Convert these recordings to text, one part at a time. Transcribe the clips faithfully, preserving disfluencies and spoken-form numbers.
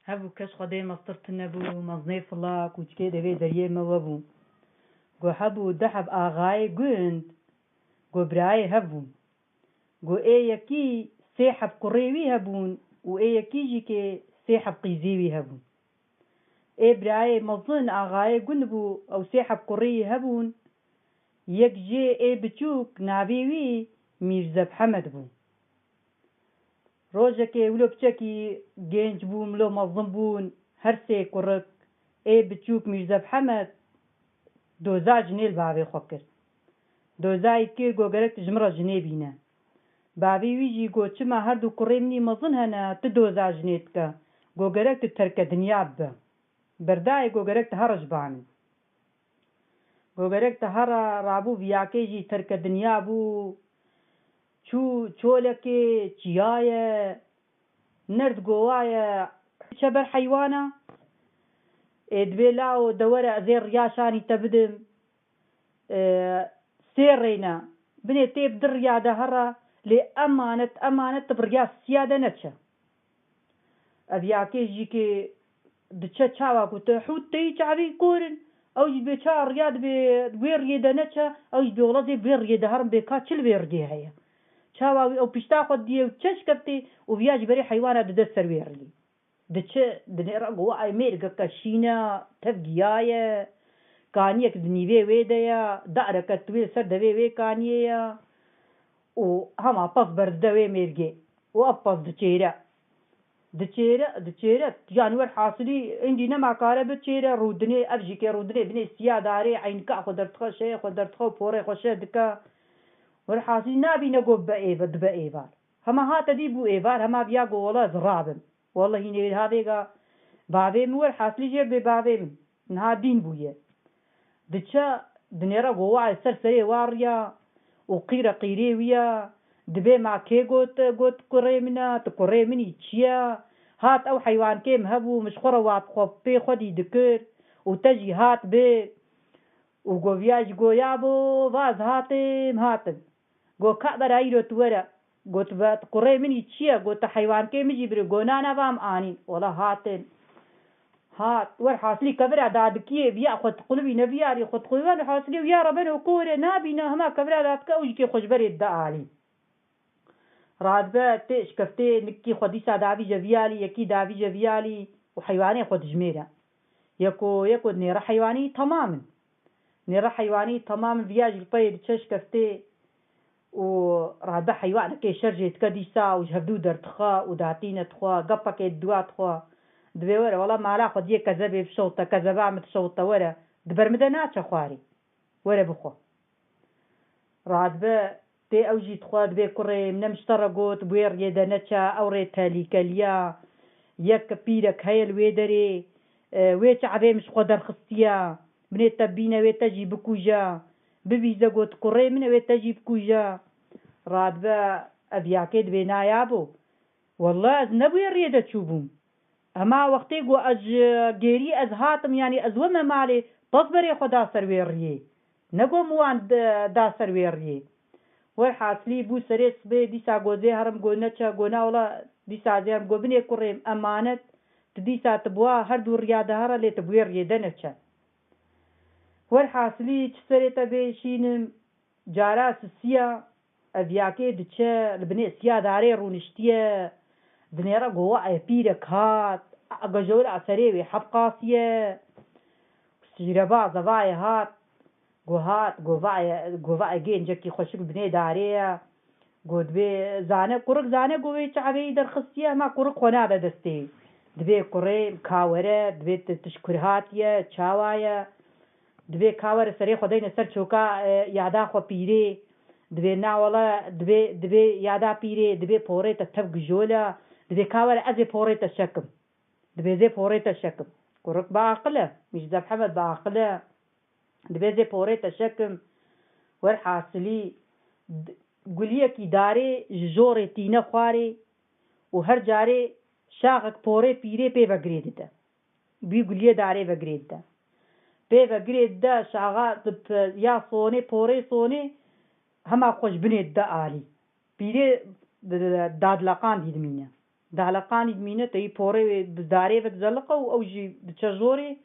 Hebû kes Xwedê mestir tune bû, mezinê fila, kûçikê devê deriyê me we bû. Go hebû du heb axayê gund, go birayê hev bûn. Go ê yekî sê heb kurê wî hebûn û ê yekî jî kê sê heb qîzê wî hebûn. Ê birayê mezin axayê gund bû, ew sê heb kurê yî hebûn. Yek jê ê biçûk navê wî Mîrzeb Hemed bû. Rojekê wilo piçekî gênc bû, milo mezin bûn, her sê kurik, ê biçûk Mîrzeb Hemed doza jinê li bavê xwe kir. Dozayî kir, go gerek tu ji min re jinê bîne. Bavê wî jî go çima her du kurê min î mezin hene, tu doza jinê dike. Go gerek tu terke dinya bibe. Berdayê go gerek tu here ji ba min. Go gerek tu here, rabû viyakê jî terke dinya bû. Çû çolekê çiyaye, nerd gowaye, çe ber heywana. Ê dibê lawo de were ez ê riya şanî te bidim. E, sê rêne. Binê tê bi du riya de here, lê emanet, emanet tu bi riya siya de neçe. Ev yakê jî kê diçe çawa ku te hût teyî çavê korin, ew jî dibê çawa riya dibê wê riyê de neçe, ew jî dibê wela zê vê riyê de herin bê ka çi li vê riyê heye. Çawa wî ew pişta xwe diyê û çeş keftê û viya ji berê heywana dide ser wê riyê. Diçe, dinêre go ay mêrgeke şîne, tev giyaye, kaniyek di nîvê wê de ye, dareke di wê ser devê wê kaniyê ye û hema pez berdide wê mêrgê û ev pez diçêre. Diçêre, diçêre, yani werhasilî hindî nema kare biçêre, rûdinê, ev jî kê rûdinê binê siya darê, eynika xwe derdixe, şeyê xwe derdixe û porê xwe şeh dike. Werhasilî nabîne go bibe êva, dibe êvar. Hema hate dî bû êvar, hema viya go wela ez rabim. Wela hînê ha vêga bavê min, werhasilî jê bê bavê min. Niha dîn bûye. Diçe, dinêre go wa ser serê wa riya û qîre qîrê wî ya, dibê ma kê got, got kurê min e, tu kurê min î çi ye? Hat ew heywankê min hebû, min ji xwe re wa bi xwe pê xwedî dikir û te jî hat bê. Û go viya jî go ya bo, va ez hatim, hatim. Go ka bera îro tu were. Got, ve, tu kurê min î çi ye? Got, tu heywankê min jî birî. Go, na, na, va em anîn. Wela hatin. Hat, werhasilî kevira dadikiyê viya xwe diqulibîne, viyarî xwe diqulibîne, hasilê viya re beno kore, nabîne, hema kevira dadike, ew jî kê xwe ji berê dide alî. Radibe tê şkeftê nikî xwe dîsa davîje viyalî, yekî davîje viyalî û heywanê xwe dijmêre. Yeko, yeko nêre heywanî temam in. Nêre heywanî temam in, viya jî li peyê diçe şkeftê û radibe heywanekê şer jê dike dîsa û ji hevdû derdixe û datîne dixwe, gepekê diwa dixwe. Dibê were, wela mala xwe diyê kezebê bişewte, kezeba min dişewte, were, di ber min de naçe xwarê. Were bixwe. Radibe tê ew jî dixwe, dibê kurê min, em ji te re got, bi wê riyê de neçe, ew rê telîkeliya. Yek pîrek heye li wê derê, e, wê çavê min ji xwe derxistiye, binê te bîne, wê te jî bikuje. Bibîze got, kurê min e, wê te jî bikuje. Radibe ev yakê dibê naya bo. Welle ez ne bi wê riyê de çûbûm. Hema wextê ku ez ji gêrî ez hatim, yanî ez weme malê, pez berê xwe da ser wê riyê. Ne ku min wan d-, da ser wê riyê. Werhasilî bû serê sibê, dîsa go zê herim, go neçe, go na wela, dîsa zê herim, go binê kurê min emanet, tu dîsa tu bi wa her du riya de here, lê tu bi wê riyê de neçe. Werhasilî çi serê te bê şînim, cara sisiya, ev yakê diçe, li binê siya darê rûniştiye, dinêre go wa e pîrek hat, a gejola serê wê hevqasiye, şîrebaz e vayê hat, go hat, go vayê, go vayê gêncekî xweşik binê darê ye, go dibê zane, kurik zane, go wê çavê yî derxistiye, hema kurik xwe nade destê. Dibê kurê ka were, dibê ti-, tişt kur hatiye, çawa ye? Dibê ka were serê xwe deyne ser çoka, e, yada xwe pîrê. Dibê na wele, dibê, dibê yada pîrê, dibê porê te tev gijola. Dibê ka were ez ê porê te şekim. Dibê zê porê te şekim. Kurik bi aqil e. Mîrzeb Hemed bi aqil e. Dibê zê porê te şekim. Werhasilî d-, guliyekî darê ji jorê tîne xwarê û her carê şaxek porê pîrê pê ve girê dide. Bî guliyê darê ve girê dide. Pê ve girê dide, şaxa di p-, ya sonê, porê sonê, hema xwe ji binê dide alî. Pîrê d-, d-, d-, dadleqandî dimîne. Dehleqanî dimîne, teyî porê wê bi darê ve dizeliqe û ew jî diçe jorê.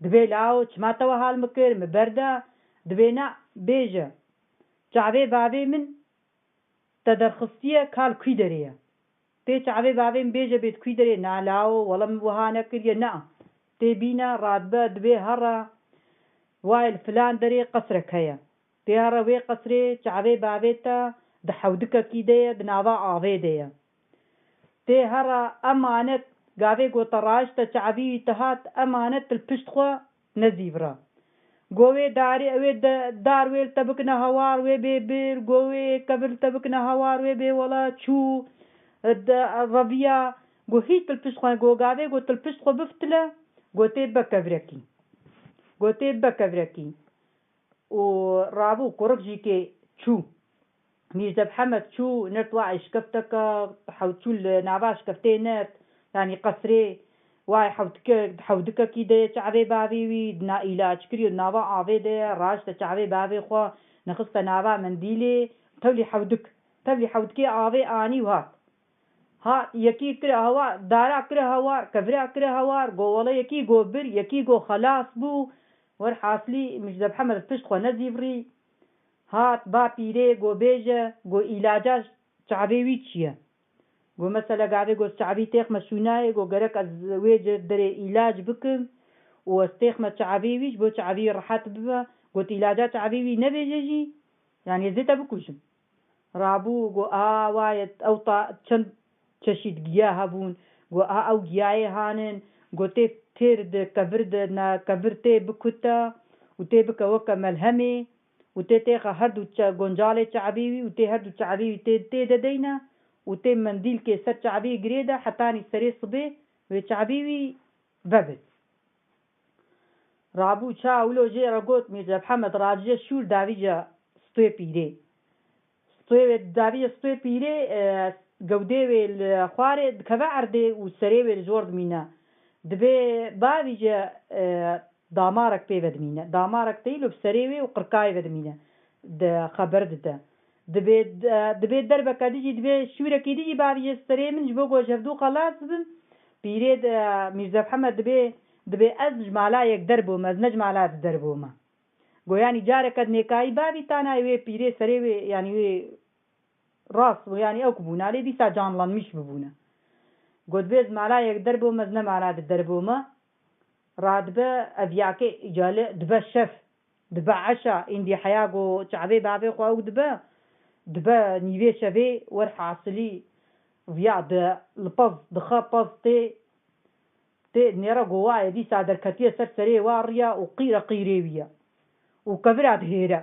Dibê lawo, çima te wiha li min kir, min berda? Dibê na, bêje, çavê bavê min te derxistiye, ka li kwî derê ye? Tê çavê bavê min bêje bê di kwî derê? Na lawo, wele min wiha nekiriye, na. Tê bîne, radibe, dibê here, wayê li filan derê qesrek heye. Tê here wê qesrê, çavê bavê te di hewdikekî de ye, di nava avê de ye. Tê here emanet, gavê ku te raşte çavî wî te hat, emanet li pişt xwe nezîvire. Go wê darê, wê de, dar wê li te bikine hewar, wê bê bir, go wê kevir li te bikine hewar, wê bê wela çû, de, reviya, go hît li pişt xwe, go gavê go tu li pişt xwe bifitile, go tê be kevirekî. Go tê be kevirekî. Û rabû, kurik jî kê çû. Mîrze Mihemed çû, nirt wa eşkefteke, hew-, çû li nava eşkeftê nirt, yanî qesrê, wayê hewdike-, hewdikekî de çavê bavê wî, na îlac kiriye, nava avê de ye, raşte çavê bavê xwe, nixiste nava mendîlê, tevlî hewdik, tevlî hewdikê avê anî û hat. Ha, yekî kire hewar, dara kire hewar, kevira kire hewar, go wele yekî go bir, yekî go xelas bû. Werhasilî, Mîrze Mihemed pişt xwe nezîvirî. Hat, ba pîrê, go bêje, go îlaca çavê wî çi ye? Go mesela gavê go çavî têxme şûnayê, go gerek ez wê ci derê îlac bikim û ez têxme çavê wî, ji bo çavî rehet bibe. Got, îlaca çavê wî nebêje jî, yanî ez ê te bikujim. Rabû, go, a, waye, ew ta çend çeşît giya hebûn. Go, a, ew giyayê hanin. Go, tê têr di kevir di, ne kevir tê bikute û tê bike weke melhemê û tê têxe her du çe-, goncalê çavî wî û tê her du çavî wî tê, tê de deyne û tê mendîlkê ser çavî girê de hetanî serê sibê wê çavî wî vebe. Rabû ça wilo jê re got, Mîrze Mihemed radice şûr davîce stûyê pîrê. Stûyê wê davîce stûyê pîrê, e, gewdê wê li xwarê dikeve erdê û serê wê li jor dimîne. Dibê bavîce, e, damarek pê ve dimîne. Damarek teyî li serê wê û qirkayê ve dimîne. Di xeber dide. Dibê, dibê derbeke dijî, dibê şûrekî dijî bavîje serê min, ji bo ku ez ji hevdû xelas bim. Pîrê de, Mîrze Mihemed dibê, dibê ez ji mala yek derbûme, ez ne ji mala di derbûme. Go yanî careke di nêkayî bavî tanayê wê pîrê serê wê, yanî wê rast bû, yanî ew ku bûna lê dîsa canlanmiş bibûne. Go dibê ez mala yek derbûme, ez ne mala di derbûme. Radibe ev yakê îcale dibe şev, dibe eşa, îndî heya go çavê bavê xwe ew dibe, dibe nîvê şevê, werhasilî viya di li pez dixe, pez tê, tê nêre go wa ye dîsa derketiye ser serê wa riya û qîre qîrê wî ye û kevira dihêre.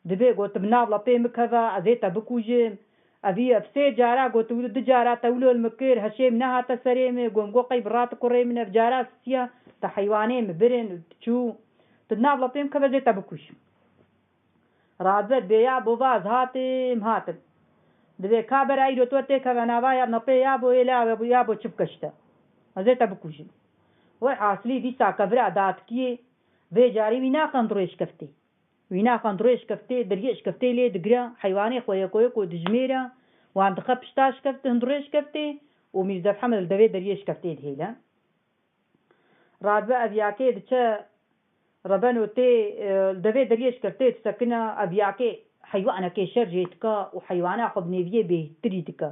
Dibê got, bi nav lepê min keve, ez ê te bikujim. Evî ev sê cara got, wilo du cara te wilo li min kir, heşê min nehate serê min, got, min got, qey bi ra tu kurê min, ev cara siya, te heywanê min birin, çû. Tu di nav lepê min keve, ez ê te bikujim. Radibe dibê ya bo va ez hatim, hatim. Dibê ka bera îro tu têkeve nava ya nepê ya bo ê la ya bo çi bike ji te. Ez ê te bikujim. Werhasilî dîsa kevira datikiyê, vê carî wî naxe hundirê şkeftê. Wî naxe hundirê şkeftê, deriyê şkeftê lê digire, heywanê xwe yeko yeko dijmêre, wan dixe pişta şkeftê, hundirê şkeftê û Mîrze Mihemed li devê deriyê şkeftê dihêle. Radibe ev yakê diçe rebeno tê, e, li devê deriyê şkeftê disekine, ev yakê heywanekê şer jê dike û heywana xwe bi nêviyê bêhtirî dike.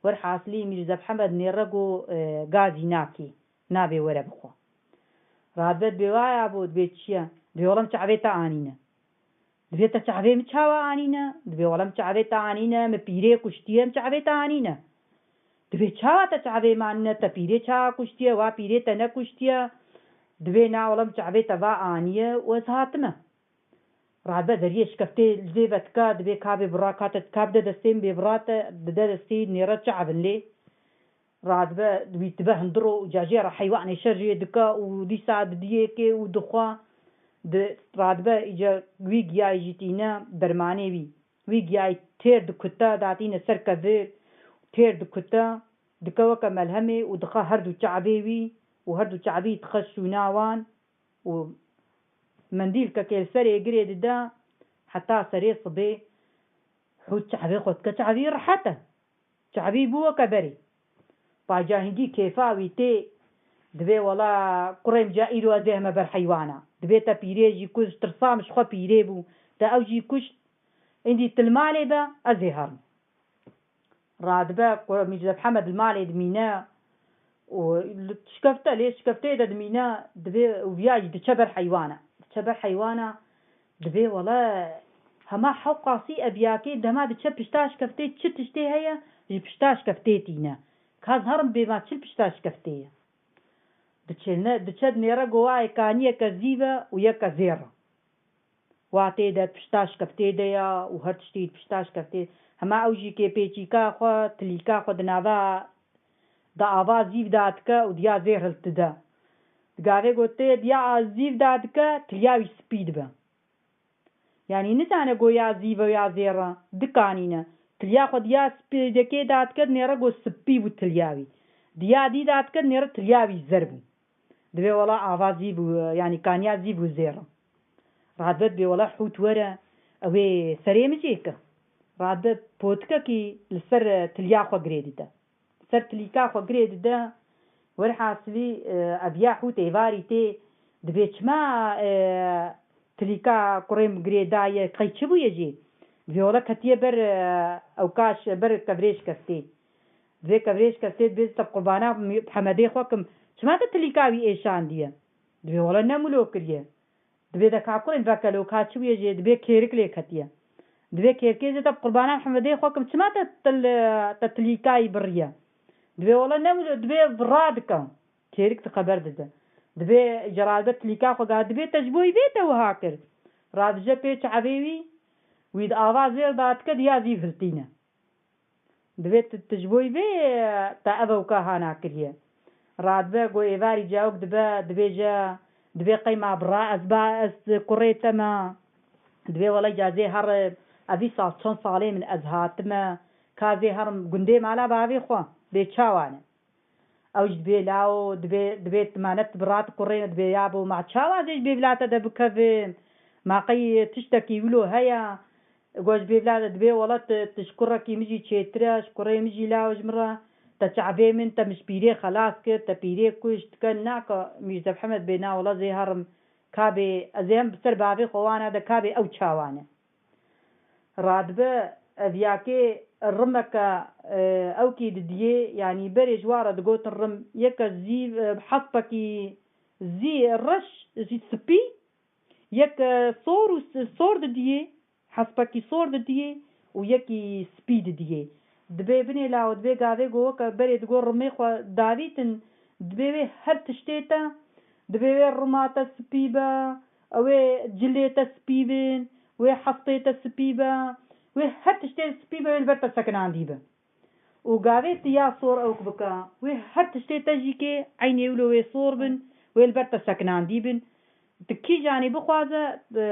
Werhasilî Mîrze Mihemed nêre got, e, gazî nakê, nabê were bixwe. Radibe dibê waya bo, dibê çi ye? Dibê wele min çavê te anîne. Dibê te çavê min çawa anîne? Dibê wele min çavê te anîne, min pîrê kuştiye, min çavê te anîne. Dibê çawa te çavê min anîne, te pîrê çawa kuştiye, wa pîrê te nekuştiye? Dibê na wele min çavê te va aniye û ez hatime. Radibe deriyê şkeftê li vê ve dika, dibê ka bê bira ka te, ka bide destê min bê bira te, dide destê nêre çavin lê. Radibe wî dibe hindiro û cajê re heywanê şer jê dike û dîsa didiyê kê û dixwe. Di, radibe îca wî giyayê jî tîne dermanê wî. Wî giyayê têr dikute, datîne ser kevir, têr dikute, dike weke melhemê û dixe her du çavê wî û her du çavî dixe şûna wan û mendîlkekê li serê girê dide heta serê sibê hût çavê xwe dike, çavî rehet e. Çavî bû weke berê. Paca hingî kêfa wî tê, dibê wela kurê min ca îro ez ê heme ber heywana. Dibê te pîrê jî kuşt, tirsa min ji xwe pîrê bû. Te ew jî kuşt, îndî tu li malê be, ez ê herim. Radibe ku Mîrzev Hemed li malê dimîne û li şikefte, lê şikefteyê de dimîne, dibê û viya jî diçe ber heywana. Diçe ber heywana, dibê wele hema hewqasî eviyakê dema diçe pişta şikeftê çi tiştê heye, ji pişta şikeftê tîne. Ka ez herim bê ma çi li pişta şikeftê ye. Diçêne, diçe dinêre govayê kaniyeke zîv e û yeke zêr e. Wa tê de pişta şikeftê de ya û her tiştî pişta şikeftê. Hema ew jî kê pêçîka xwe, tilîka xwe di nava, di ava zîv de dike û diya zêr hiltide. Di gavê ku tê diya zîv de dike, tiliya wî spî dibe. Yanî nizane ku ya zîv e ya zêr e, dikanîne. Tiliya xwe diya spîdekê de dike, dinêre ku spî bû tiliya wî. Diya dî de dike, dinêre tiliya wî zer bû. Dibê wela ava zîv û, yanî kaniya zîv û zêr e. Radibet bê wela hût were, ew ê serê min jê ke. Radibet potikekî li ser, e, tiliya xwe girê dide. Ser tilîka xwe girê dide, werhasilî, e, ev ya hût êvarî tê, dibê çima, e, tilîka kurê min girê daye, qey çi bûye jê? Dibê wela ketiye ber, e, ewkaş, ber kevirê şikeftê. Dibê kevirê şikeftê dibê te bi qurbana Hemedê xwe kim, çima te tilîka wî êşandiye? Dibê wela ne milo kiriye. Dibê de ka kurên vekelo ka çi bûye jê, dibê kêrik lê ketiye. Dibê kêrikê zê te bi qurbana Hemedê xwe kim, çima te til-, te tilîkayî biriye? Dibê wela ne wilo, dibê vira dike. Kêrik di xeber dide. Dibê ji radibe tilîka xwe ga, dibê te ji bo wî vê te wiha kir. Radije pê çavê wî, wî di ava zêr da dike, diya zîv hiltîne. Divê tu, tu ji bo vê te ev ewka hana kiriye. Radibe ku êvarî cawik dibe, dibêje, dibê qey ma bira ez ba, ez kurê te me. Dibê wele ca zê here, evî sal çend salê min ez hatime, ka zê herim gundê mala bavê xwe, bê çawa ne? Ew jî dibê lawo, dibê, dibê tu ma ne tu bira tu kurê me, dibê ya bo ma çawa zê ji bê bila te de bikevim? Ma qey tiştekî wilo heye? Got ji bê bila de dibê wele tu, tu ji kurekî min jî çêtir e, ji kurê min jî lawo ji min re. Te çavê min, te min ji pîrê xelas kir, te pîrê kuşt, dike naka Mîrzev Hemed bê na wele zê herim, ka bê ez ê hem bi ser bavê xwe wana de ka bê ew çawa ne? Radibe ev yakê rimeke, e, ewkî didiyê, yanî berê ji wa re digotin rim, yeke zî, e, hespekî zî reş, zî spî, yek, e, sor û s-, sor didiyê, hespekî sor didiyê û yekî spî didiyê. Dibê binê lawo, dibê gavê go weke berê digo rimê xwe davîtin, dibê wê her tiştê te, dibê wê rima te spî be, ew ê cilê te spî bin, wê hestê te spî be, wê her tiştê spî be, wê li ber te sekinandî be. Û gavê tu ya sor ewk bike, wê her tiştê te jî kê eynê wilo wê sor bin, wê li ber te sekinandî bin. Tu kîjanê bixwaze, e,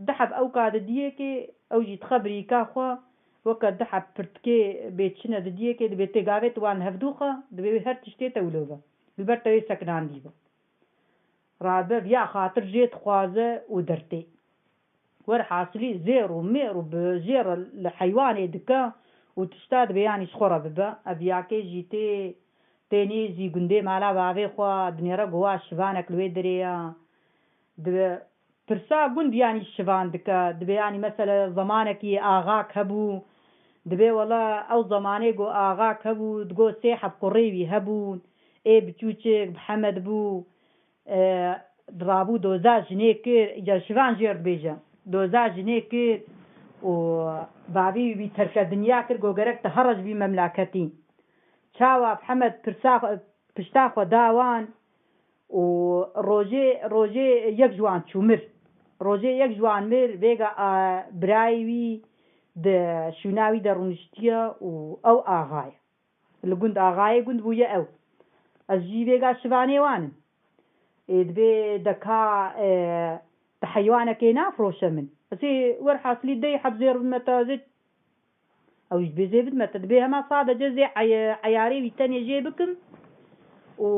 du heb ewka didiyê kê, ew jî dixe birîka xwe, weke du heb pirtikê bê çine didiyê kê, dibê tê gavê tu wan hevdû xe, dibê wê her tiştê te wilo be. Li ber te wê sekinandî be. Rabe viya xatir jê dixwaze û dertê. Werhasilî zêr û mêr û bi jê re li heywanê dike û tişta dibê yanî ji xwe re bibe. Ev yakê jî tê, tê nêzî gundê mala bavê xwe, dinêre gova şivanek li wê derê ya. Dibe pirsa gund yanî şivan dike. Dibê yanî mesele zemanekî axak hebû. Dibê wela ew zemanê go axak hebû, digo sê heb kurê wî hebûn. Ê biçûçik bi Hemed bû. E, rabû doza jinê kir, îcar şivan jêr dibêje. Doza jinê kir û bavî wî terke dinya kir, go gerek te here ji vî memleketî. Çawa Hemed pirsa xwe, pişta xwe da wan û rojê, rojê yek ji wan çû mir. Rojê yek ji wan mir, vêga, a, birayê wî di şûna wî de rûniştiye û ew axa ye. Li gund axayê gund bûye ew. Ez jî vêga şivanê wan im. Ê dibê de ka, e, tu heywanekê nafroşe min. Ez ê werhasilî dey heb zêr bime te, ez ê, ew jî dibê zê bidime te. Dibê hema sadece zê ey-, eyarê wî tenê jê bikim û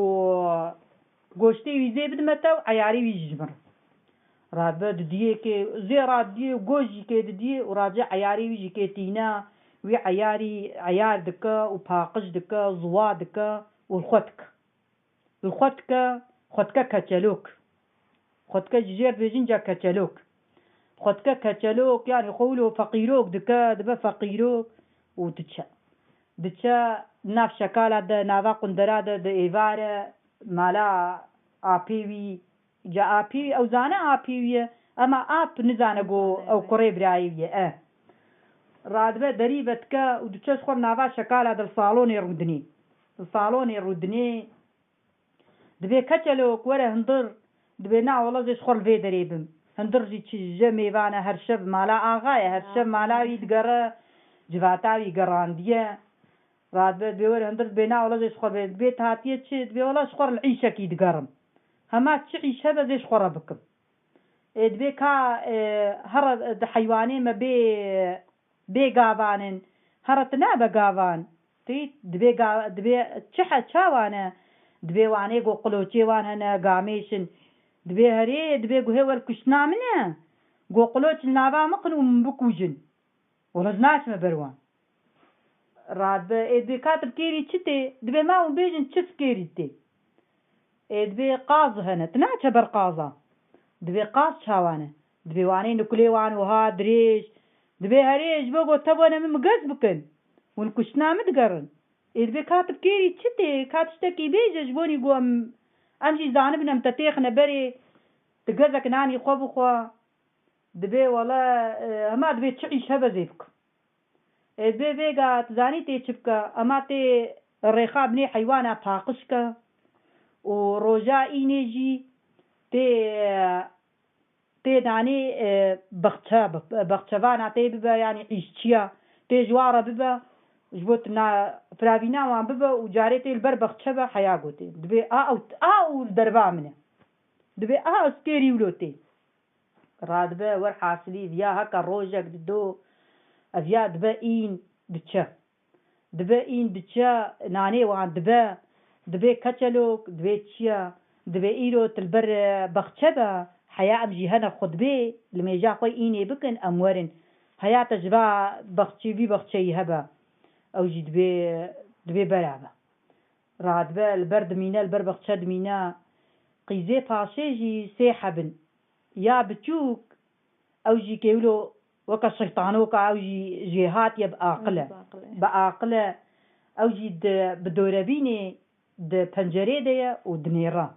goştê wî zê bidime te û eyarê wî jî ji min re. Rabe didiyê kê, zê radiyê, goş jî kê didiyê û race eyarê wî jî kê tîne. Wî eyarî, eyar dike û paqij dike, ziwa dike û li xwe dike. Li xwe dike, xwe dike keçelok. Xwe dike ji jêr dibêjin ca keçelok. Xwe dike keçelok, yanî xwe wilo feqîrok dike, dibe feqîrok û diçe. Diçe nav şekala de, nava qundera de, di êvare mala apê wî, ca apî, ew zane apî wî ye, ema ap nizane ku ew kurê birayê wî ye, e. Radibe derî vedike û diçe ji xwe nava şekala di li salonê rûdinê. Li salonê rûdinê dibê keçelok were hundir, dibê na wele zê ji xwe li vê derê bim. Hundir jî çi je mêvan e, her şev mala axa ye, her şev mala wî digere, civata wî gerandiye. Radibe dibê were hundir, dibê na wele zê ji xwe bê. Dibê tu hatiye çi? Dibê wele ji xwe re li îşekî digerim. Hema çi îş hebe zê ji xwe re bikim. Ê, dibê ka, e, here di heywanê me bê, bê gavan in. Here tu nabe gavan. Tî, dibê ga-, dibê çi he, çawa ne? Dibê wanê go qilocê wan hene, gamêş in. Dibê herê, dibê guhê wel kuştina min e. Go qiloç li nava min qin û min bikujin. Wela ez naçime ber wan. Radibe, ê dibê ka tu bi kêrî çi tê? Dibê ma hûn bêjin çi fikêrî tê? Ê dibê qaz hene, tu naçe ber qaza. Dibê qaz çawa ne? Dibê wanê nikulê wan wiha dirêj. Dibê herê ji bo ku tev wene min, min gez bikin. Hûn kuştina min digerin. Ê dibê ka tu bi kêrî çi tê? Ka tiştekî bêje ji bonî ku em, em jî zanibin em te têxine berê. Tu gezek nanî xwe bixwe. Dibê wele, e, hema dibê çi îş hebe zê bikim. E, dibê vêga tu zanî tê çi bike, ema tê rêxa binê heywana paqij ke û roja înê jî tê, tê nanê, e, bexçe, bexçevana tê bibe, yanî îşçiya tê ji wan re bibe, ji bo tu na-, firavîna wan bibe û carê tê li ber bexçe be, heya gotê. Dibê a ew, a û li derba min e. Dibê a ez kêrî wilo tê. Radibe, werhasilî viya heke rojek dido, ev ya dibe în diçe. Dibe în diçe, nanê wan dibe, dibê keçelok, dibê çiya, dibê îro tu li ber, e, bexçe be, heya em jî hene xwe dibê, li mêja xwe înê bikin, em werin. Heya te ji va bexçî, vî bexçeyî hebe, ew jî dibê, dibê bera be. Radibe, li ber dimîne, li ber bexçe dimîne. Qîzê paşê jî sê heb in. Ya biçûk, ew jî kê wilo weke şeytanoka, ew jî jêhatiye, bi aqil e. Bi aqil e. Bi aqil e. Ew jî di, bi dorebînê di pencerê de ye û dinêre.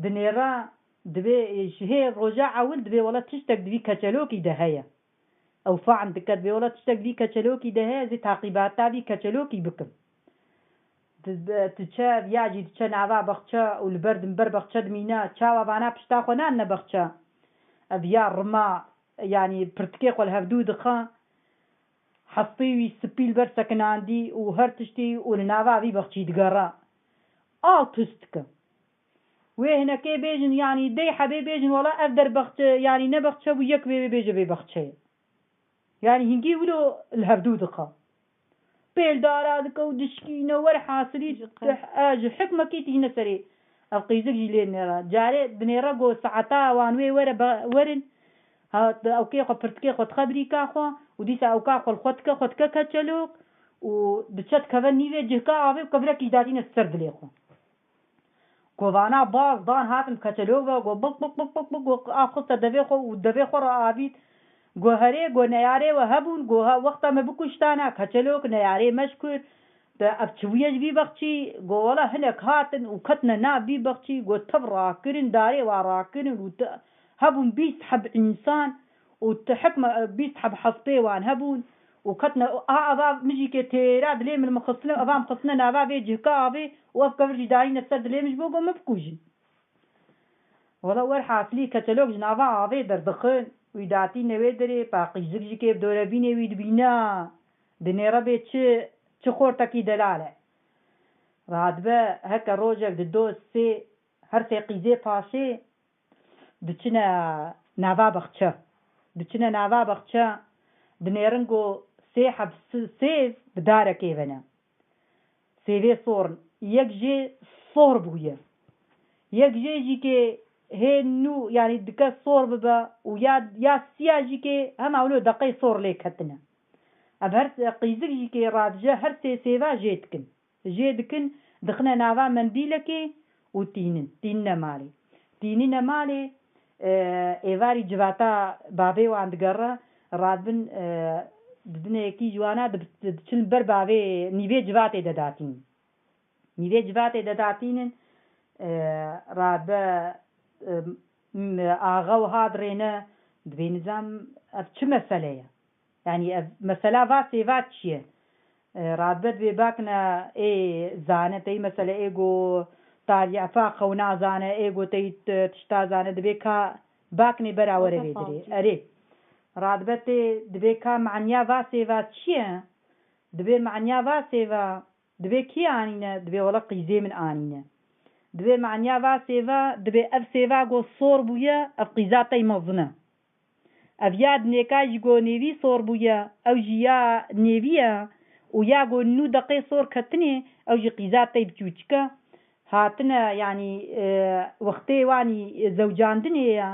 Dinêre, dibê ji hê roja ewil dibê wele tiştek di vî keçelokî de heye. Ew fehm dike, dibê wela tiştek vî keçelokî de heye, ez ê taqîbata vî keçelokî bikim. Di-, di-, diçe, ya jî diçe nava bexçe û li ber, di ber bexçe dimîne, çawa vana pişta xwe nanine bexçe. Ev ya rima, yanî pirtikê xwe li hevdû dixe, hestê wî spî li ber sekinandî û her tiştî û li nava vî bexçî digere. Aw tust dike. Wê hinekê bêjin, yanî dey hebê bêjin, wela ev der bexçe, yanî ne bexçe bû, yek wê bêje bê bexçe ye. Yanî hingî wilo li hevdû dixe. Pêl dara dike û dişkîne, werhasilî ji hikmekî tîne serê. Ev qîzik jî lê nêre. Carê dinêre got saeta wan wê were be-, werin. Ha, ew kê xwe pirtikê xwe dixe birîka xwe û dîsa ew ka xwe li xwe dike, xwe dike keçelok û diçe dikeve nîvê cihka avê û kevirekî datîne ser dilê xwe. Kovana baz dan hatin keçelok ve, go bik bik bik bik bik, go av xiste devê xwe û devê xwe re avît. Go herê, go neyarê we hebûn, go ha wexta me bikuştana, keçelok neyarê me ji kur. Te ev çi bûye ji vî bexçî? Go wela hinek hatin û ketine nav vî bexçî, go tev rakirin, darê wa rakirin û te hebûn bîst heb însan û te hikme bîst heb hespê wan hebûn û ketine a eva min jî kê têra dilê min, min xistine, eva min xistine nava vê cihka avê û ev kevir jî dayîne ser dilê min ji bo go min bikujin. Wela werhasilî keçelok ji nava avê derdixin, wî datîne wê derê, pa qîzik jî kê bi dorebînê wî dibîna, dinêre bê çi, çi xortekî delal e. Radibe heke rojek di do sê, her sê qîzê paşê diçine nava bexçe. Diçine nava bexçe, dinêrin ku sê heb s-, sêv bi darekê ve ne. Sêvê sor in. Yek jê sor bûye. Yek jê jî kê hê nû, yanî dike sor bibe û ya, ya siya jî kê hema wilo deqey sor lê ketine. Ev her se-, qîzik jî kê radije her sê sêva jê dikin. Jê dikin, Dixine nava mendîlekê û tînin. Tînine malê. Tînine malê, e, êvarî civata bavê wan digere, radibin, e, didine yekî ji wana, dib-, diçin ber bavê nîvê civatê de datînin. Nîvê civatê de datînin, e, radibe, e, m-, axa wiha dirêne, dibê nizam ev çi mesele ye? Yanî ev mesela va sêva çi ye? E, radibe dibê bakne ê zane tey mesele ê go tarîfa xewna zane, ê go tey t-, tişta zane, dibê ka baknê bera were vê dirê. Erê. Radibe tê dibê ka maniya va sêva çi ye? Dibê maniya va sêva, dibê kî anîne? Dibê wele qîzê min anîne. Dibê maniya va sêva, dibê ev sêva go sor bûye, ev qîza tey mezin e. Ev ya dinêka jî go nêvî sor bûye, ew jî ya nêvî ye û ya go nû deqê sor ketinê, ew jî qîza tey biçûçik e. Hatine, yanî, e, wextê wanî zewcandinê ye.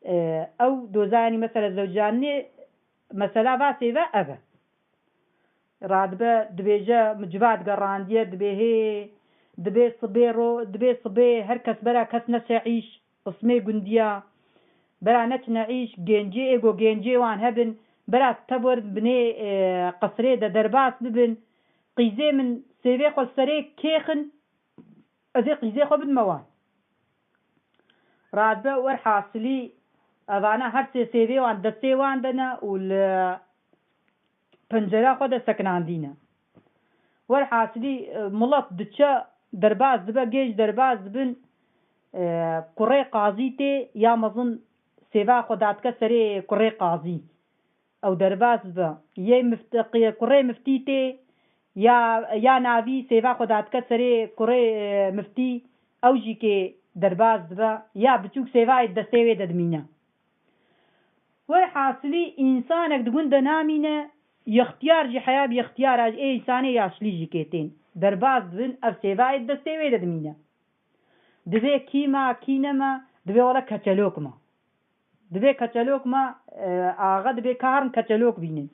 E, ew doza, yanî, mesela zewcandinê, mesela va sêve ev e. Radibe, dibêje, min civa digerandiye, dibê hê, dibê sibê ro-, dibê sibê her kes bera kes neşe îş, qismê gundiya, bera neçine îş, gencê ê go gencê wan hebin, bera tevor binê, e, qesrê de derbas bibin, qîzê min sêvê xwe serê kêxin, ez ê qîzê xwe bidime wan. Radibe werhasilî, evana her sê sêvê wan destê wan de ne û li pencera xwe de sekinandîne. Werhasilî, e, milet diçe derbas dibe, gêj derbas dibin, e, kurê qazî tê, ya mezin sêva xwe datike serê kurê qazî. Ew derbas dibe. Yê mift-, qi-, kurê miftî tê, ya, ya navî sêva xwe datike serê kurê, e, miftî, ew jî kê derbas dibe, ya biçûk sêvayê destê wê de dimîne. Werhasilî, însanek di gund de namîne, yextiyar jî heya bi yextiyara jî, ê însanê yaşlî jî kê tên. Derbas dibin, ev sêvayê destê wê de dimîne. Divê kî ma, kî nema, divê wele keçelok ma. Divê keçelok ma, e, axa divê karin keçelok bînin.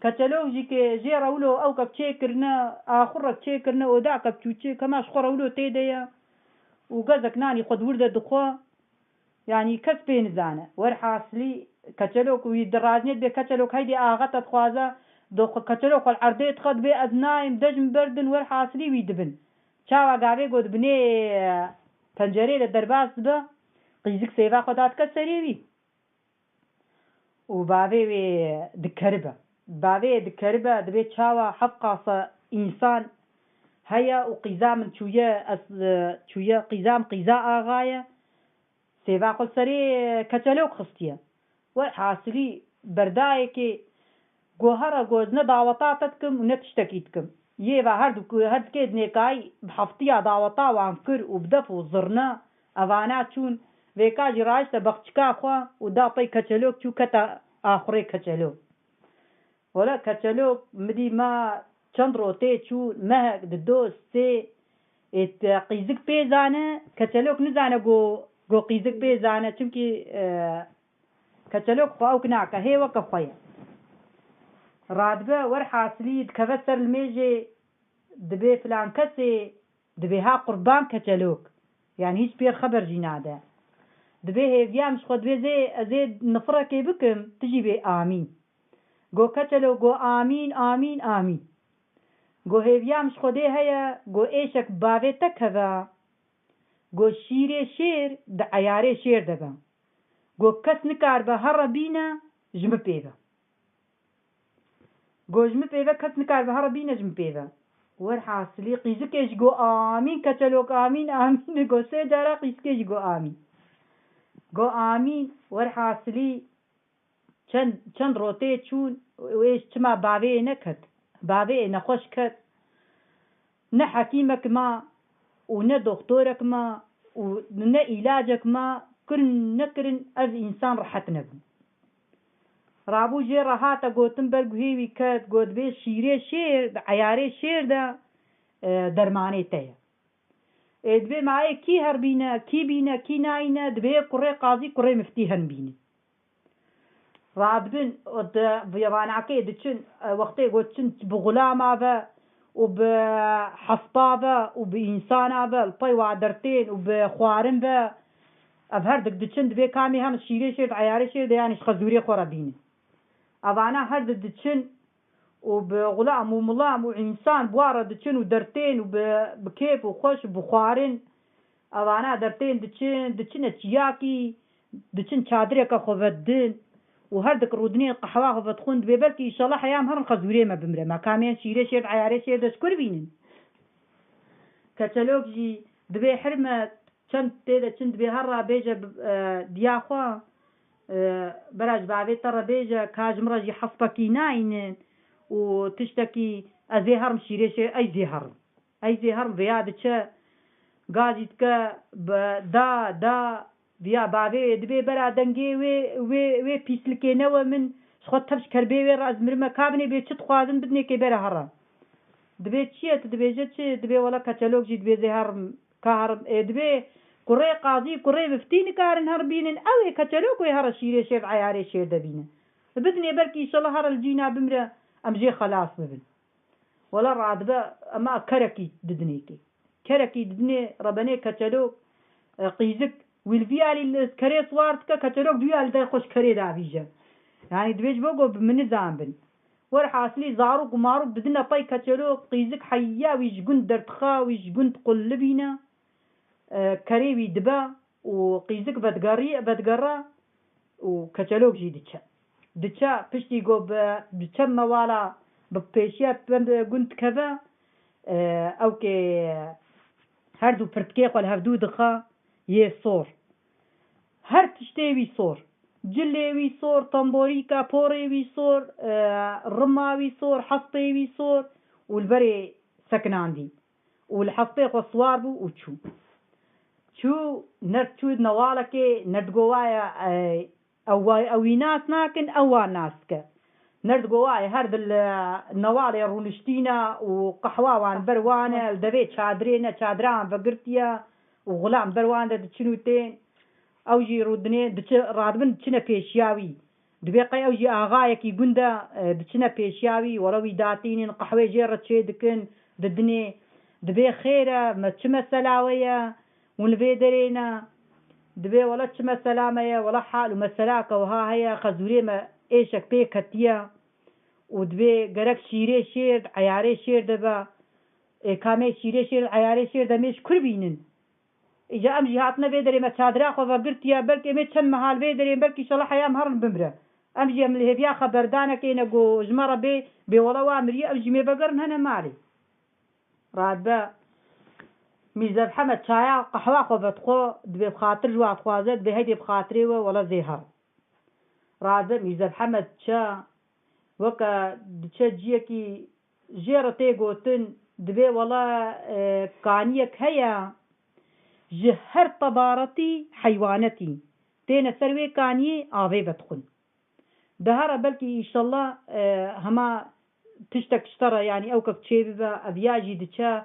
Keçelok jî kê jê rewlo ew kep çêkirine, axurek çêkirine, oda kep çûçik, hema ji xwe rewlo tê de ye. Û gezek nanî xwe di wir de dixwe. Yanî kes pê nizane. Werhasilî keçelok wî dirajnê dibê keçelok heydê axa te dixwaze, do xwe keçelok xwe li erdê dixe dibê ez nayêm, de ji min berdin, werhasilî wî dibin. Çawa gavê got binê pencerê de derbas dibe, qîzik sêva xwe datike serê wî. Û bavê wê dikeribe. Bavê dikeribe, dibê çawa heft qasa însan heye û qîza min çûye, ez, e, çûye qîza min, qîza axa ye. Sêva xwe serê keçelok xistiye. Werhasilî berdayekê go here go ez ne daweta te dikim û ne tiştekî dikim. Yê ve her du-, her dikê dinêkayî bi heftiya daweta wan kir û bi def û zirne evana çûn. Vêka jî rahişte bexçika xwe û da pey keçelok çû kete axurê keçelok. Wele keçelok midî ma çend rotê çû, mehek, dido, sê, ê te qîzik pê zane, keçelok nizane go, go qîzik pê zane, çimkî, e, keçelok xwe ewk nake, hê weke xwe ye. Radibe werhasilî dikeve ser limêjê, dibê filan kesê, dibê ha qurban keçelok. Yanî hîç pê xeber jî nade. Dibê hêviya min ji xwe dibê zê, ez ê nifirekê bikim, tu jî bê amîn. Go keçelo, go amîn, amîn, amîn. Go hêviya min ji Xwedê heye, go êşek bi bavê te keve. Go şîrê şêr di eyarê şêr de be. Go kes nikaribe here bîne ji min pê ve. Go ji min pê ve kes nikaribe here bîne ji min pê ve. Werhasilî qîzikê jî go amîn, keçelok amîn, amîn. Go sê cara qîzikê jî go amîn. Go amîn, werhasilî Çend, çend rotê çûn û ê çima bavê yê neket. Bavê yê nexweş ket. Ne hekîmek ma û ne doxtorek ma û ne îlacek ma, kirin nekirin ev însan rehet nebû. Rabû jê re hate gotin, ber guhê wî ket, got, bê şîrê şêr, di eyarê şêr de, e, dermanê te ye. Ê, dibê ma ê kî herbîne, kî bîne, kî nayîne, dibê kurê qazî, kurê miftî hen bîne. Radibin, û di, bi vanakê diçin, e, wextê got çin bi xulama ve û bi hespa ve û bi însana ve li pey wa dertên û bi xwarin ve ev her dik diçin, dibê kamê hem şîrê şêr di eyarê şêr de yanî ji xezûrê xwe re bînin. Evana her di diçin û bi xulam û milam û însan bi wa re diçin û dertên û bi, bi kêf û xweş û bi xwarin Evana dertên diçin, diçine çiyakî, diçin çadireke xwe vedidin û her dik rûdinên qehwa xwe vedixwin, dibê belkî îşallah heya em herin xezûrê me bimre. Me kamên şîrê şêr di eyarê şêr de ji kur bînin? Keçelok jî dibê hirme çend tê de çin dibê her ra bêje bi, e, diya xwe, e, bera ji bavê te re bêje ka ji min re jî hespekî nayînin û tiştekî ez ê herim şîrê şêr, ey zê herim. Ey zê herim vêya diçe, gazî dike bi da, da, viya bavê wê dibê bera dengê wê, wê, wê pîslikê newe min, ji xwe tev ji kerbê wê re ez mirime, ka binê bê çi dixwazin bidinê kê bere here. Dibê çi ye, tu dibêje çi? Dibê wele keçelok jî dibê zê herim, ka herim. Ê dibê kurê qazî, kurê viftî nikarin her bînin, ew ê keçelok wê here şîrê şêr di eyarê şêr de bîne. Bidinê belkî îşallah here li cîna bimre, em jê xelas bibin. Wela radibe ema kerekî didinê kê. Kerekî didinê rebenê keçelok, e, qîzik wî li vî alî li kerê siwar dike, keçelok di wî alî de xwe ji kerê davîje. Yanî dibê ji bo ku bi min nizan bin. Werhasilî zarok û marok didine pey keçelok, qîzik heya wî ji gund derdixe, wî ji gund qullibîne. E, kerê wî dibe û qîzik vedigerî-, vedigere û keçelok jî diçe. Diçe piştî ku bi, diçe mewala bi pêşiya gund dikeve, e, ew kê her du pirtikê xwe li hevdû dixe yê sor. Her tiştê wî sor. Cilê wî sor, tamborîka porê wî sor, e, rima wî sor, hestê wî sor û li berê sekinandî. û li hestê xwe siwar bû û çû. Çû, nerd çû newalekê, nerd go waye, e, ew wa-, ew wî nas nakin, ew wan nas dike. Nerd go waye, her di li newalê rûniştîne û qehwa wan ber wan e, li devê çadirê ne, çadira wan vegirtiye û xulam ber wan de diçin û tên. Ew jî rûdinê diçi-, radibin diçine pêşiya wî. Dibê qey ew jî axayekî gund e, e, diçine pêşiya wî, were wî datînin, qehwê jê re çêdikin, didinê. Dibê xêr e, me çi mesela we ye, hûn li vê derê ne? Dibê wele çi mesela me ye, wele hal û meselake wiha heye, xezûrê me êşek pê ketiye û dibê gerek şîrê şêr di eyarê şêr de be. Ê, ka mê şîrê şêr di eyarê şêr de mê ji kur bînin? Îca em jî hatine vê derê me çadira xwe vegirtiye, belkî em ê çend meha li vê derê, belkî înşallah heya em herin bimre. Em jî em li hêviya xeberdanekê ne ku ji me re bê, bê wele wa miriye, ew jî mê vegerin hene malê. Radibe Mîrzev Hemed çaya qehwa xwe vedixwe, dibê bi xatir ji wa dixwaze, dibê heydê bi xatirê we wele zê herin. Radibe Mîrzev Hemed diçe, weke diçe ciyekî jê re tê gotin, dibê wele, e, kaniyek heye, ji her tebaretî heywanetî têne ser wê kaniyê avê vedixwin. Di here belkî înşallah, e, hema tiştek ji te re, yanî ewkek çêbibe, ev ya jî diçe,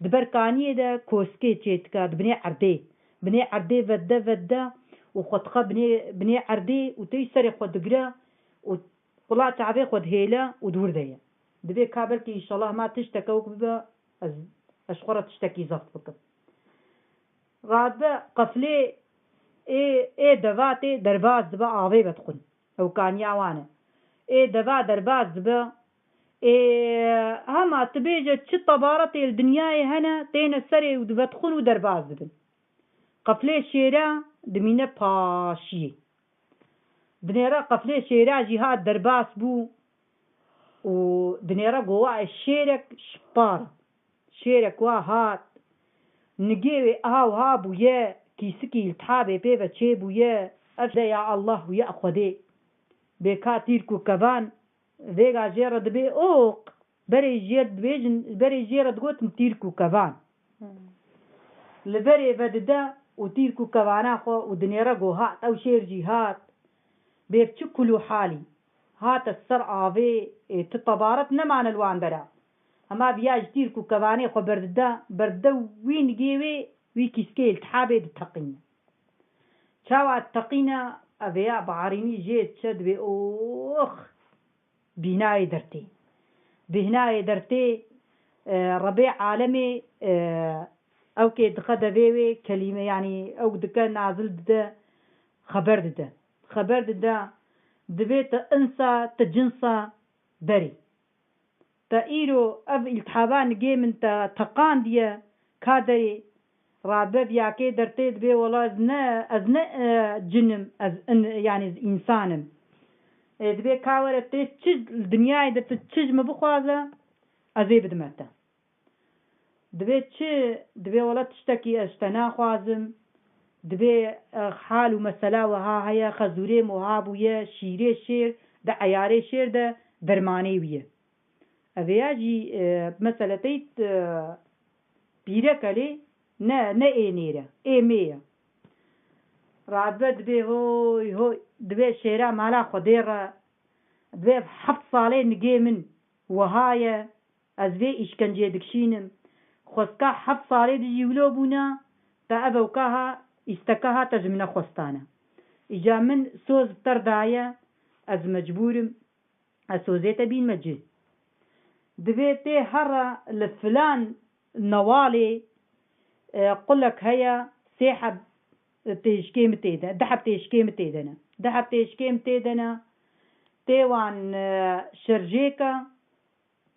di ber kaniyê de koskê çêdike, di binê erdê. Binê erdê vedide, vedide û xwe dixe binê, binê erdê û tey serê xwe digire û qula çavê xwe dihêle û di wir de ye. Dibê ka belkî înşallah hema tişteke wek bibe, ez, ez ji xwe re tiştekî zeft bikim. Radibe qeflê ê, ê deva tê derbas dibe avê vedixwin. Ew kaniya wan e. Ê deva derbas dibe. Ê hema tu bêje çi tebaretê li dinyayê hene, têne serê û divedixwin û derbas dibin. Qeflê şêre dimîne paşiyê. Dinêre qeflê şêra jî hat derbas bû û dinêre go wa şêrek ji par. Şêrek wa hat. Nigê wê aha wiha bûye, kîsikî li tihabê pê ve çêbûye. Ev de ya Allah û ya Xwedê. Bê ka tîrk û kevan vêga jê re dibê oq. Berê jê re dibêjin, berê jê re digotin tîrk û kevan. Hmm. Li berê vedide û tîrk û kevana xwe û dinêre go hat, ew şêr jî hat. Bê bi çi kul û halî. Hate ser avê, ê, tu tebaret nemane li wan bera. Hema viya ji tîrk û kevanê xwe berdide, berdide wî nigê wê, wî kîskê li tihabê diteqîne. Çawa diteqîne, ev ê ya bi arînî jê diçe dibê, ox! Bîhnayê dertê. Bîhnayê dertê, E, Rebê alemê, e, ew kê dixe devê wê kelîme, yanî ew dike nazil dide, xeber dide. Xeber dide, dibê te insa, te cinsa derê. Te îro ev îltihaba nigê min te teqandiye, ka derê. Rabe viyakê dertê dibê wela ez ne, ez ne, e, cin im, ez in-, yanî ez însan im. E, dibê ka were tê çi li dinyayê de tu çi ji min bixwaze, ez ê bidime te. Dibê çi? Dibê wela tiştekî ez ji te naxwazim. Dibê, e, hal û mesela wiha heye, xezûrê min wiha bûye, şîrê şêr di eyarê şêr de dermanê wî ye. Ev ya jî, e, mesele teyt, e, pîreke lê ne, ne ê nêr e, ê mê ye. Radibe dibê hoy hoy, dibê şêra mala Xwedê re, dibê heft salê nigê min wiha ye, ez vê îşkenceyê dikişînim. Xwestka heft salê dijî wilo bûne, te ev ewka ha, îsteka ha te ji min nexwestane. Îca min soz bi te re daye, ez mecbûr im, ez sozê te bînime cih. Divê tê here li filan newalê, e, qulek heye, sê heb têşkê min tê de, du heb têşkê min tê de ne. Du heb têşkê min tê de ne. Tê wan, e, şerjêke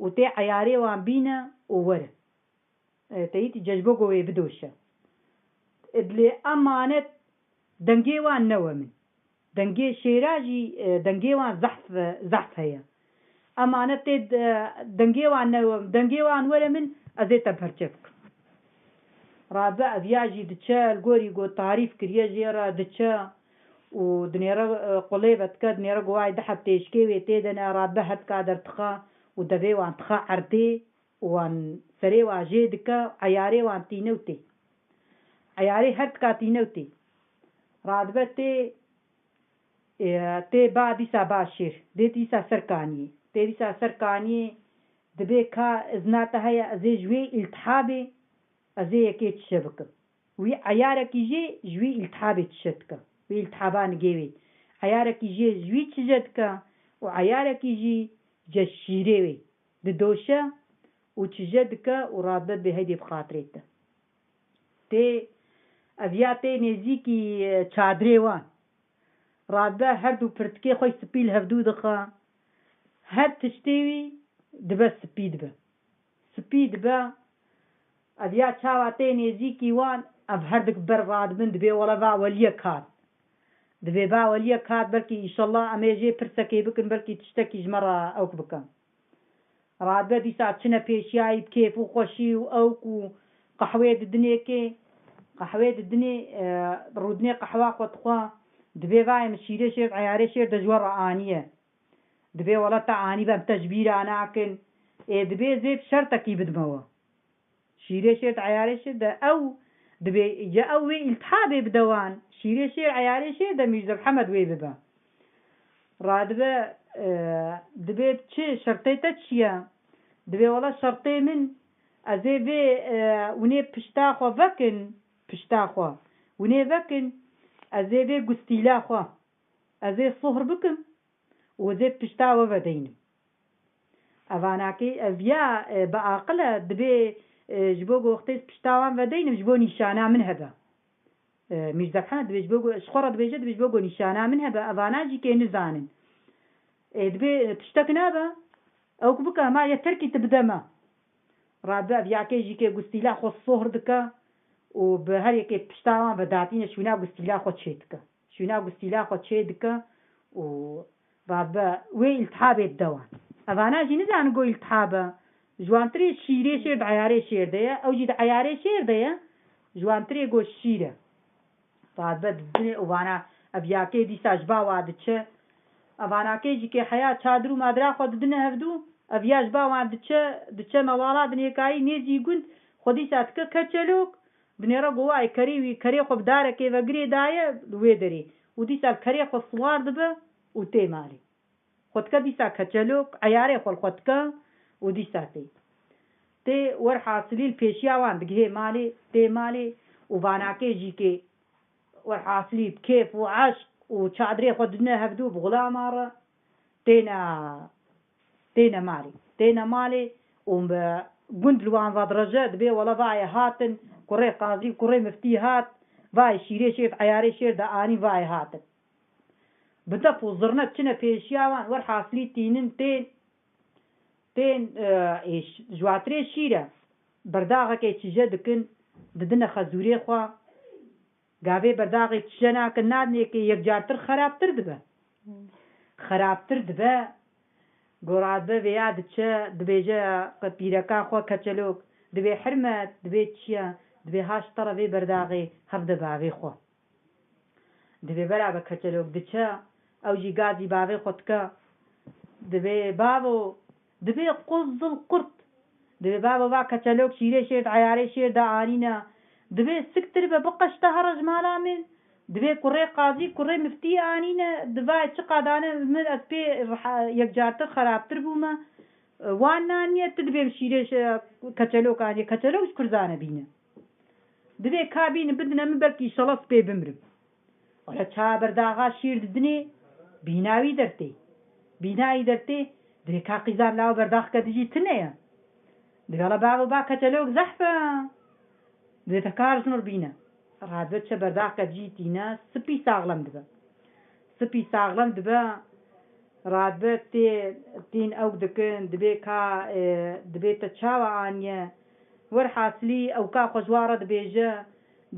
û tê eyarê wan bîne û were. E, teyîtî ce ji bo ku wê bidoşe. E, lê emanet dengê wan newe min. Dengê şêra jî, e, dengê wan zehf, zehf heye. Emanet tê de, dengê wan newe min. Dengê wan were min, ez ê te perçe bikim. Rabe ev ya jî diçe, li gorî ku tarîf kiriye jê re diçe û dinêre, e, qulê vedike, dinêre ku wayê du heb têşkê wê tê de ne, Rabe her dika derdixe û devê wan dixe erdê. Wan serê wa jê dike, eyarê wan tîne û tê. Eyarê her tika tîne û tê. Radibe tê, e, tê ba dîsa ba şêr. Dê dîsa ser kaniyê. Tê dîsa ser kaniyê, dibê ka izna te heye, ez ê ji wê îltihabê, ez ê yekê çişe bikim. Wî eyarekî jê ji wî îltihabê çişe dike. Wî îltihaba nigê wê. Eyarekî jê ji wî çije dike û eyarekî jî ji şîrê wê didoşe û çije dike û radibe dibê heydê bi xatirê te. Tê, ev ya tê nêzîkî, e, çadirê wan. Radibe her du pirtikê xwe spî li hevdû dixe. Her tiştê wî dibe spî dibe. Spî dibe. Ev ya çawa tê nêzîkî wan, ev her dik ber radibin, dibê wele va weliyek hat. Dibê va weliyek hat, belkî înşallah em ê jê pirsekê bikin, belkî tiştekî ji me re ewk bike. Radibe dîsa çine pêşiyayî bi kêf û xweşî û ewk û qehwê didinê kê. Qehwê didinê, e, rûdinê qehwa xwe dixwe. Dibê vayê min şîrê şêr, eyarê şêr de ji we re aniye. Dibê wele te anî be, em te ji bîra nakin. Ê, dibê zê bi şertekî bidime we. Şîrê şêr di eyarê şêr de ew dibê, ya ew wê îltihabê bide wan. Şîrê şêr eyarê şêr de Mîrze Mihemed wê bibe. Radibe, e, dibê çi, şertê te çi ye? Dibê wele şertê min, ez ê vê, e, winê pişta xwe vekin, pişta xwe. Winê vekin, ez ê vê gustîla xwe, ez ê sohr bikim. Û ez ê pişta we vedeynim. Evanakê ev ya, e, bi aqil e, dibê, e, ji bo ku wextê ez pişta wan vedeynim, ji bo nîşana min hebe. E, Mîrze Mihemed dibê ji bo ku, ji xwe re dibêje, dibê ji bo ku nîşana min hebe, evana jî kê nizanin. E, dibê, e, tiştek nabe, ew ku bike, hema ye terkî tu bide me. Radibe ev yakê jî kê gustîla xwe sohr dike û bi her yekê pişta wan vedatîne şûna gustîla xwe çê dike. Şûna gustîla xwe çê dike û radibe wê îltihabê dide wan. Evana jî nizanin ku îltihab e. Ji wan tirê şîrê şêr di eyarê şêr de ye. Ew jî di eyarê şêr de ye. Ji wan tirê ku şîr e. Radibe didinê û vana ev yakê dîsa ji ba wa diçe. Evanakê jî kê heya çadir û madira xwe didine hevdû, ev ya ji ba wan diçe, diçe mewala dinêkayî nêzî gund, xwe dîsa dike keçelok, dinêre govayê kerê wî, kerê xwe bi darekê ve girê daye li wê derê û dîsa li kerê xwe siwar dibe û tê malê. Xwe dike dîsa keçelok, eyarê xwe li xwe dike û dîsa tê. Tê werhasilî li pêşiya wan digihê malê, tê malê û vanakê jî kê werhasilî bi kêf û eşq û çadirê xwe didine hevdû bi xulama re têne, têne malê. Têne malê û bi Gund li wan ve dirêje, dibê wele vayê hatin, kurê qazî, kurê miftî hat, vayê şîrê şêr, eyarê şêr de anî vayê hatin. Bi def û zirne çine pêşiya wan, werhasilî tînin tên, tên, e, ê ş-, ji watirê şîre, berdaxekê çije dikin, didine xezûrê xwe. Gavê berdaxê çije nakin, nadinê kê yekcartir xerabtir dibe. Hmm. Xerabtir dibe, go radibe vêya diçe, dibêje qe pîreka xwe keçelok, dibê Hirmet, dibê çi ye, dibê ha ji te re vê berdaxê, hevde bavê xwe. Dibê berabe keçelok diçe, ew jî gazî bavê xwe dike. Dibê bavo, dibê quzil qurt. Dibê bavo va keçelok şîrê şêr di eyarê şêr de anîne. Dibê siktir be, biqeşte here ji mala min. Dibê kurê qazî, kurê miftî anîne. Divay çi qadane min ez pê reha-, yekcartir xerabtir bûme. Wan naniye, tu dibê bi şîrê şe-, keçelok aniye. Keçelok ji kur zane bîne. Dibê ka bînin bidine min, belkî înşallah spê bimrim. Wele çawa berdaxa şîr didinê, bîna wî dertê. Bîna wî dertê, dibê ka qîzan law berdaxke dijî tune ye. Dibê wele bavo ba keçelok zehf e. Dibê te kar ji nûr bîne. Radibe çe berdaxke dijî tîne, spî saxlem dibe. Spî saxlem dibe, radibe tê, tîn ewk dikin, dibê ka, e, dibê te çawa aniye? Werhasilî ewka xwe ji wan re dibêje,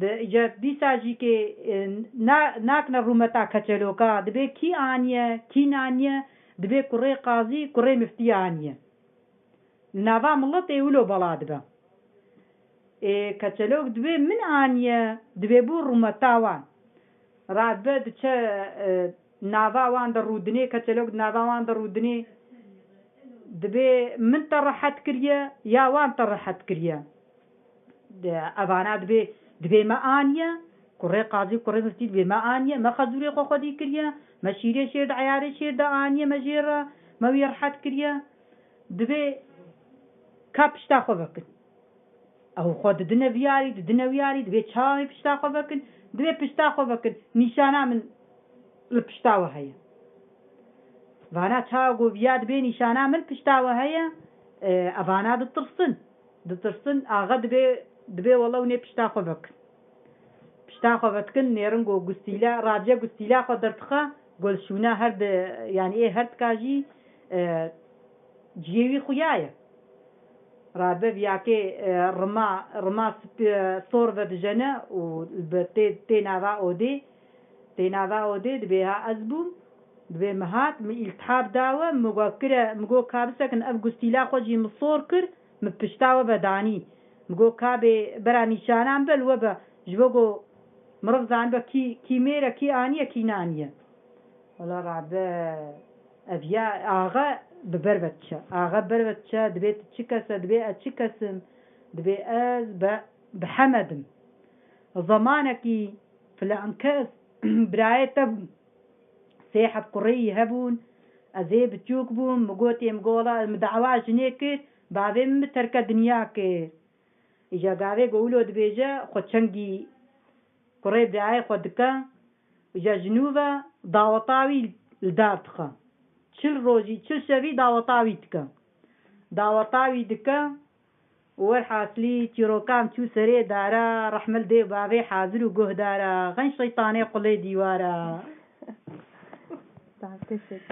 di, îca dîsa jî kê, e, na-, nakine rûmeta keçeloka, dibê kî aniye, kî naniye, dibê kurê qazî, kurê miftî aniye. Li nava miletê wilo bela dibe. Ê, keçelok dibê min aniye, dibê bû rûmeta wan. Radibe diçe, e, nava wan de rûdinê, keçelok di nava wan de rûdinê. Dibê min te rehet kiriye, ya wan te rehet kiriye. De, evana dibê, dibê me aniye, kurê qazî, kurê miftî dibê me aniye, me xezûrê xwe xwedî kiriye, me şîrê şêr de, eyarê şêr de aniye, me jê re, me wî rehet kiriye. Dibê ka pişta xwe vekin. Ew xwe didine viyarî, didine viyarî, dibê çawa wê pişta xwe vekin, dibê pişta xwe vekin. Nîşana min li pişta we heye. Vana çawa go viya dibê nîşana min pişta we heye, e, evana ditirsin. Ditirsin, axa dibê, dibê wele hûn ê pişta xwe vekin. Pişta xwe vetikin, nêrin go gustîla, radibe gustîla xwe derdixe, go li şûna her di, yanî ê her tika jî, e, ciyê wî xuya ye. Radibe viyakê, e, rima, rima sip-, e, sor vedijene û bi tê, tê nava odê, tê nava odê dibê ha ez bûm, dibê min hat, min îltihab da we, min got kire, min got ka bisekin ev gustîla xwe jî min sor kir, min pişta we vedanî. Min got ka bê bera nîşanan be li we be, ji bo ku miriv zanibe kî, kî mêr e, kî aniye, kî naniye. Wela radibe. Ev ya axe bi ber ve diçe. Axe ber ve diçe, dibê tu çi kes e, dibê ez çi kes im, dibê ez be, bi Hemed im. Zemanekî filan kes birayê te bû. Sê heb kurê yî hebûn. Ez ê biçûk bûm, min gotê, min got, wela min dawa jinê kir, bavê min bi terke dinya kir. Îja gavê go wilo dibêje, xwe çengî kurê birayê xwe dike, îja ji nû ve daweta wî li dar dixe. Çil rojî, çil şevî daweta wî dike. Daweta wî dike û werhasilî çîrokan çû serê dara, rehme li dê û bavê hazir û guhdara, xeyn şeytanê qulê dîwara. Tamam, teşekkür.